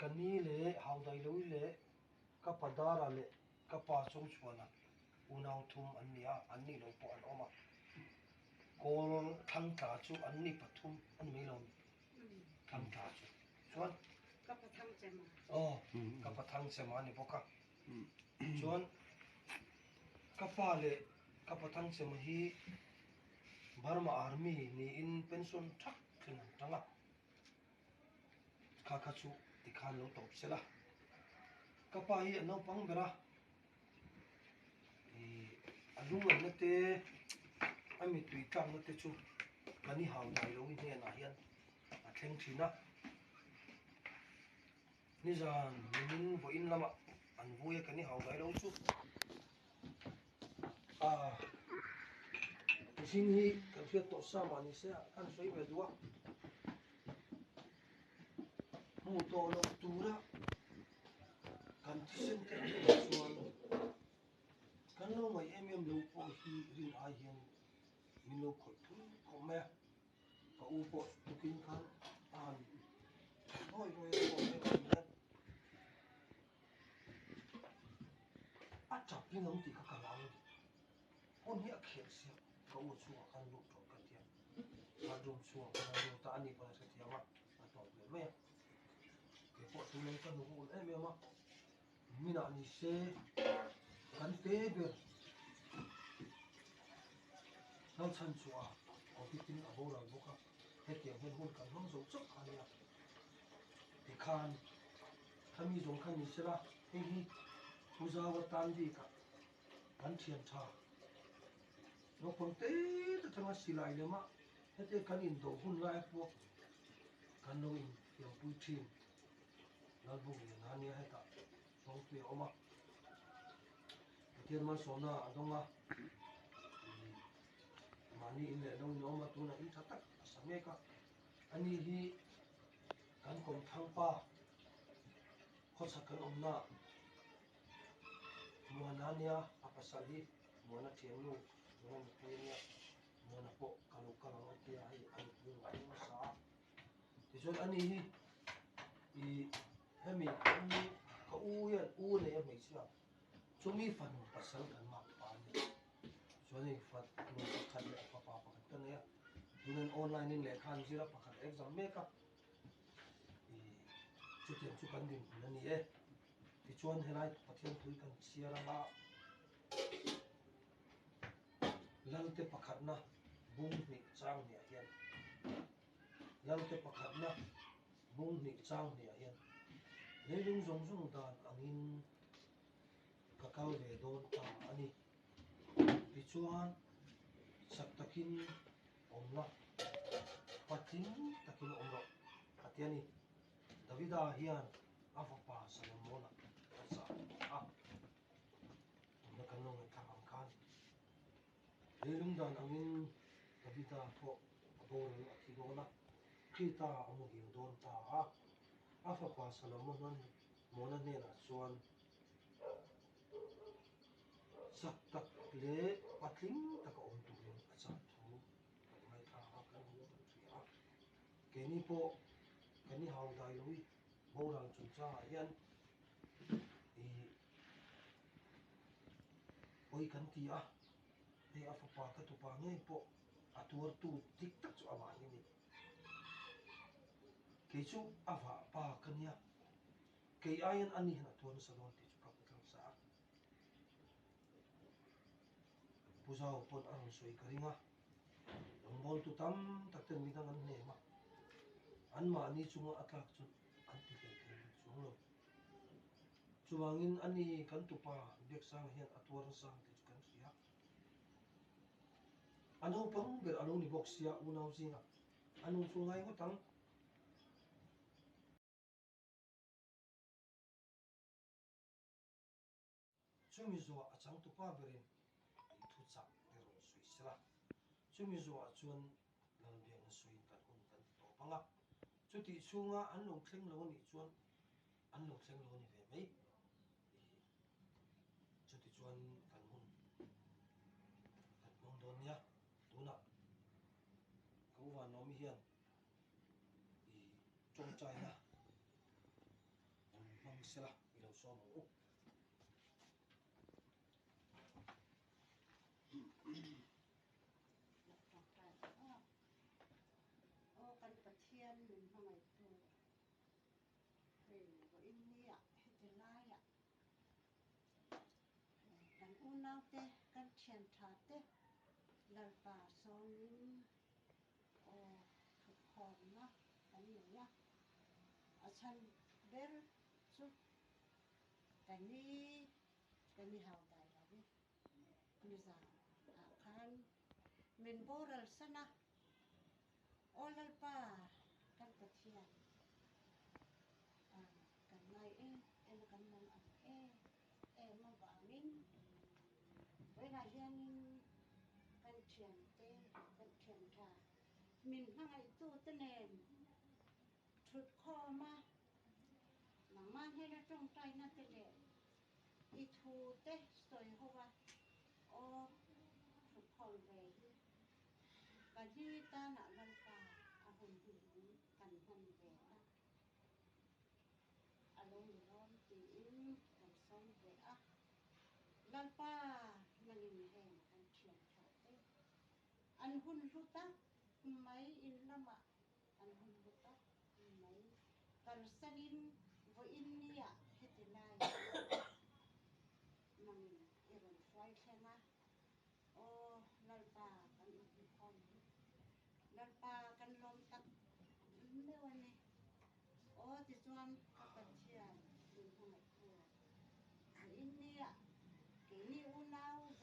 Ka ni leh Haudailoui leh ka pa Dara leh ka pa Chungchhuana unau thum an ni a, an nih lo pawh an awm a. Kawl Thangtla chu an ni pathum a ni mai lo ni? Thangtla chu chuan Ka pa Thangchema. Aw, ka pa Thangchema a ni bawk a. Chuan ka pa leh ka pa Thangchema hi Burma Army niin pension thak thleng an tang a. Kha kha chu tikhan lo tawp sela. Ka pa hi a naupang ber a, ih a lungaihna te, a mittui tlakna te chu kan i hau dai lo i hnenah hian a thleng thin a. Nizan nimin vawiin lamah an vui a kan i hau dai lo chu. A mihring hi kan hriat tawh sa mah ni se a kan sawi ve duh a, hmuh tawh loh tura kan thisen te an awm chuan kan lo ngaih em em lo pawh hi rin ai hian min lo khawih thul khawp mai a, ka u pawh tukin khan a han rawi rawi a pawh mai ang hian. A tap ring ang tih kha ka hlau a ni. Hun hi a khelh sia, ka u chhungah khan lut rawh ka ti a. Bathroom chhungah khan a lut a, ani pawn a hrethiam a, a tawp leh mai a. Kei pawh tunlai ka hnuk a ulh em em a, minah ni se kan te ber Lalchhan chhuah Covid in a boral bawk a, hetiang hian hun kan hmang zo chauh kha a nia. Tikhan. Khami zawng kha ni sela, hei hi Pu Zaua tan bikah kan thian tha naupang te te atanga silai lema hete kan indo hun laia pawh kan lo infiampui thin Lalbuk Liana nia hetah Chawngtui a awm a, Pathian malsawmna a dawng a, mahni in leh lo in a awm a, tunah in tha tak a sa mek a, ani hi Kan kawmthlang pa khawchhak kan awmna Muana ania a pasal hi Muana thiannu Muana nupui ania Muana pawh ka lo kal ang a tia hei a nupui a rawn hmasa a tichuan ani hi ih hemi ka u ka u hian u nei a hmeichhia chumi fanu pasal kan mak pa ania chuan hei fanu pakhat leh fapa pakhat ka nei a tunan online in lehkha an zir a pakhat exam mek a. Chutiang chu kan dinhmun a ni e. Tichuan helai Pathian tui kan chhiar anga Lalte pakhatna bung hnih chang hniah hian Lalte pakhatna bung hnih chang hniah hian leilung zawng zawng dan angin ka kal ve dawn ta a ni. Tichuan chak takin Awm la, patling takin awm rawh, a ti a ni. Davida hian a fapa Solomona a chah a, tuna kan lo ngaihthlak ang khan leilung dan angin Davida pawh a boral a thi dawn a, Krita a muhil dawn ta a. A fapa Solomona hnenah chuan Chak tak leh patling taka awm turin a chah thu kan ngaithla a, kan hmu kan hria a. Keini pawh kan i hau dai lo i boral chungchangah hian i pawi kan ti a, hei a fapa ka tupa ngei pawh a tuartu dik tak chu amah hi a ni. Kei chu a vahpa ka nia. Kei aiin ani hian a tuar nasa dawn tih chu ka hmu tlang sa a. Pu Zau pawn a rawn sawi ka ring a, rawngbawltu tam tak ten midang an hnem a, anmahni chunga a tlak chu an ti hlei thei bik chuang lo. Chuvangin ani kan tupa Biaksanga hian a tuar nasa ang tih chu kan hria. A naupang ber a lo ni bawk sia unau zingah a nu chu ngai ngawt ang. Chumi zuah a changtupa berin i thuchak te rawn sawi sela, chumi zuah chuan Lalbiakna sawiin kan hun kan ti tawp ang a, chutih chhunga an lo thleng lo anih chuan an lo thleng lo a ni ve mai. Chuti chuan kan hun kan hmang dawn nia, tunah ka u Vanlawmi hian i tawngtaina. sela i lo sawm ang u. Aw kan Pathian min hmangaihtu hei vawiin nia heti laiah kan unaute kan thian tha te Lalpa sawmin aw thutkhawmna kan nei a, a chhan ber chu ka ni ka ni hau dai lo i nizan ah khan min boral san a, Aw Lalpa kan Pathian ah kan ngai em em a kan mang ang em em avangin vawiinah hianin kan thiante kan thian tha min hmangaihtute nen thutkhawm a nangmah hnena tawngtaina te leh i thu te sawi ho a aw thutkhawm ve hi ka ni tanah Lalpa a hun hnuhnung kan hman ve a a lo ni dawn tiin kan sawm ve a Lalpa nangin heng kan thian tha te an hun hlu tak mai in lamah An hun hlu tak mai. Kalsanin vawiin nia heti lai nangin i rawn hruai thleng a, Aw Lalpa kan inhmukhawm hi, Lalpa kan lawm tak meuh a ni. Aw tichuan ka Pathian min hmangaihtu vawiin nia keini unau.